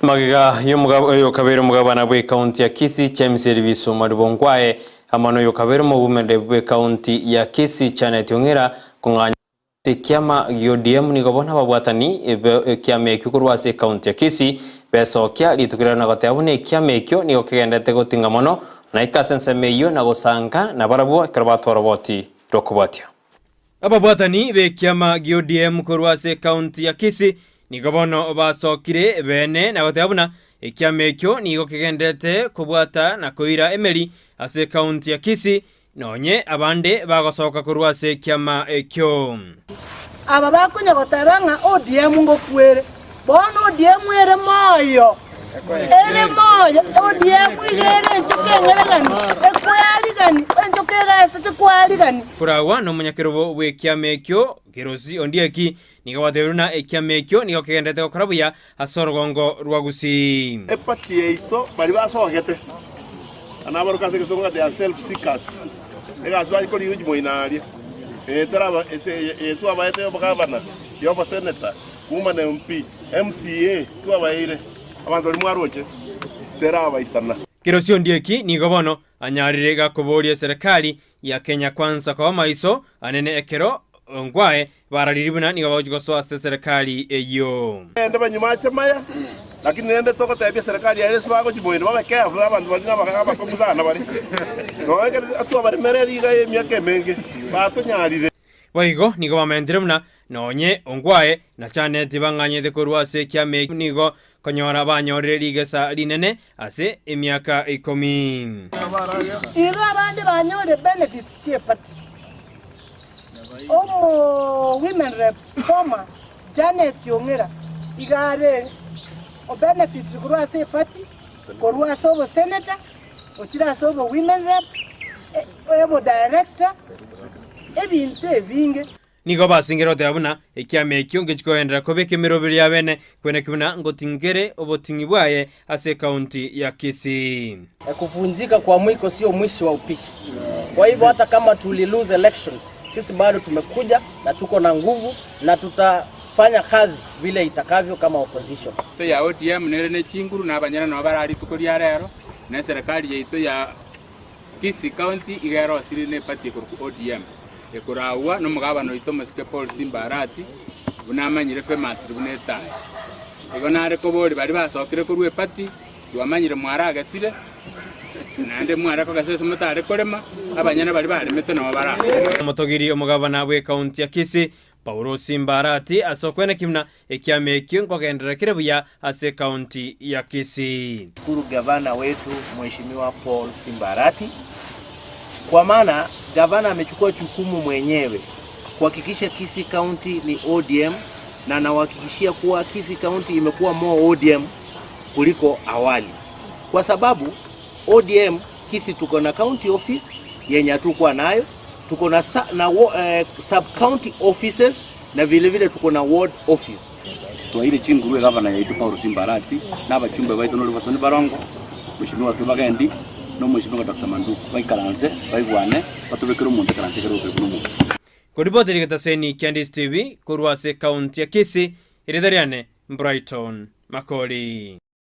Magega y'omogabo oyokabeire omogabana bw'ecounty ya Kisii James Eribiso Maribo Ngwae amo noyokabeire omobumende bw'ecounty ya Kisii Janet Ong'era kong'anya ase ekiama gi'ODM nigo bono ababwatani b'ekiama ekio korwa ase ecounty ya Kisii besokia rituko riaro na goteba buna ekiama ekio nigo kegenderete goting'a mono naika ase ensemo eyio na gosanga nabarabwo ekero batwara oboti rokobwatia. Ababwatani b'ekiama gi'ODM korwa ase ekaunti ya Kisii nigo bono basokire beene na goteba buna ekiama ekio nigo kegendererete kobwata na koira emeri ase ekaunti ya Kisii nonye abande bagosoka korwa ase ekiama ekio. Aba bakonya goteba ng'a ODM ngokwere, bono ODM ere moyo, ere moyo, ODM iga ere enchoka eng'ereng'ani, ekwarigani, enchoka egaeseche kwarigani. Koragwa nomonyakerobo bw'ekiama ekio, Kerosi Ondieki, nigo gwatebirie buna ekiama ekio nigo kegendererete gokora buya ase orogongo rwa Gusii. Eparty yaito baria basogete na nabaroka ase egesongo ng'a they are self seekers, egasi baye korigia gochia moino aria, eye teraba eye twabaete ya obogavana, ya obosenator, woman MP, MCA, twabaeire, abanto baria mwaroche terabaisana. Kerosi Ondieki nigo bono anyarire gakoboria eserekari ya Kenya Kwanza koba maiso anene ekero Ongwae barariri buna nigo bagochia gosoa ase eserekari eyio. Rende banyumache maya, lakini rende togotebia eserekari yaye ase bagochia moino babe careful abanto baria naba abakong'u sana bare. Nonya ekero twabaremereria iga emiaka emenge, batonyarire. Boigo nigo bamentire buna nonye Ongwae na Chaneti bang'anyete korwa ase ekiama ekio nigo konyora banyorire rigesa rinene ase emiaka ikomi. Igo abande banyorire benefits chi'eparty. Omo women rep former Janet Ong'era iga are o benefit korwa ase eparty, korwa ase obosenator, ochire ase obo women rep, obo director, ebinto ebinge. Nigo basingire goteba buna ekiama ekio ngechi kogenderera kobeka emeroberi y'abene, kweneki buna ngotingere oboting'i bwaye ase ekaunti ya Kisii. Kuvunjika kwa mwiko sio mwisho wa upishi. Kwa hivyo hata kama tuli lose elections, sisi bado tumekuja na tuko na nguvu na tutafanya kazi vile itakavyo kama opposition. Yaito ya ODM nere ne chinguru na abanyene nabo bare rituko ria rero, na eserekari yaito ya Kisii County iga erosirie ne eparty ekorokwa ODM, ekoragwa nomogabana oito omosike Paul Simba Arati, buna amanyire famously buna etaya. Igo nare koboria baria basokire korwa eparty, twamanyire mwaragesire, naende mware kogesa ase motare korema, abanyene baria baremete nabo bare aa. Omotogiri omogabana bw'ekaunti ya Kisii, Paulo Simba Arati ase okweneki buna ekiama ekio nkogenderera kere buya ase ekaunti ya Kisii. Shukuru gavana wetu Mheshimiwa Paul Simba Arati kwa maana gavana amechukua jukumu mwenyewe kuhakikisha Kisii County ni ODM na anawahakikishia kuwa Kisii County imekuwa more ODM kuliko awali, kwa sababu ODM Kisii tuko na county office yenye hatukuwa nayo, tuko na, na eh, sub county offices na vile vile tuko na ward office. Twaeire chinguru egavana yaito Paulo Simba Arati, na abachumbe baito nori Basoni Barongo, Mweshimiwa Kibagendi, na Omweshimiwa Doctor Manduku, baikaranse, baigwane, batobekere omonto ekaranse ekero gokire buna omogusii. Koripoteri getaseni kia Ndisi TV korwa ase ekaunti ya Kisii, erieta riane Brighton Makori.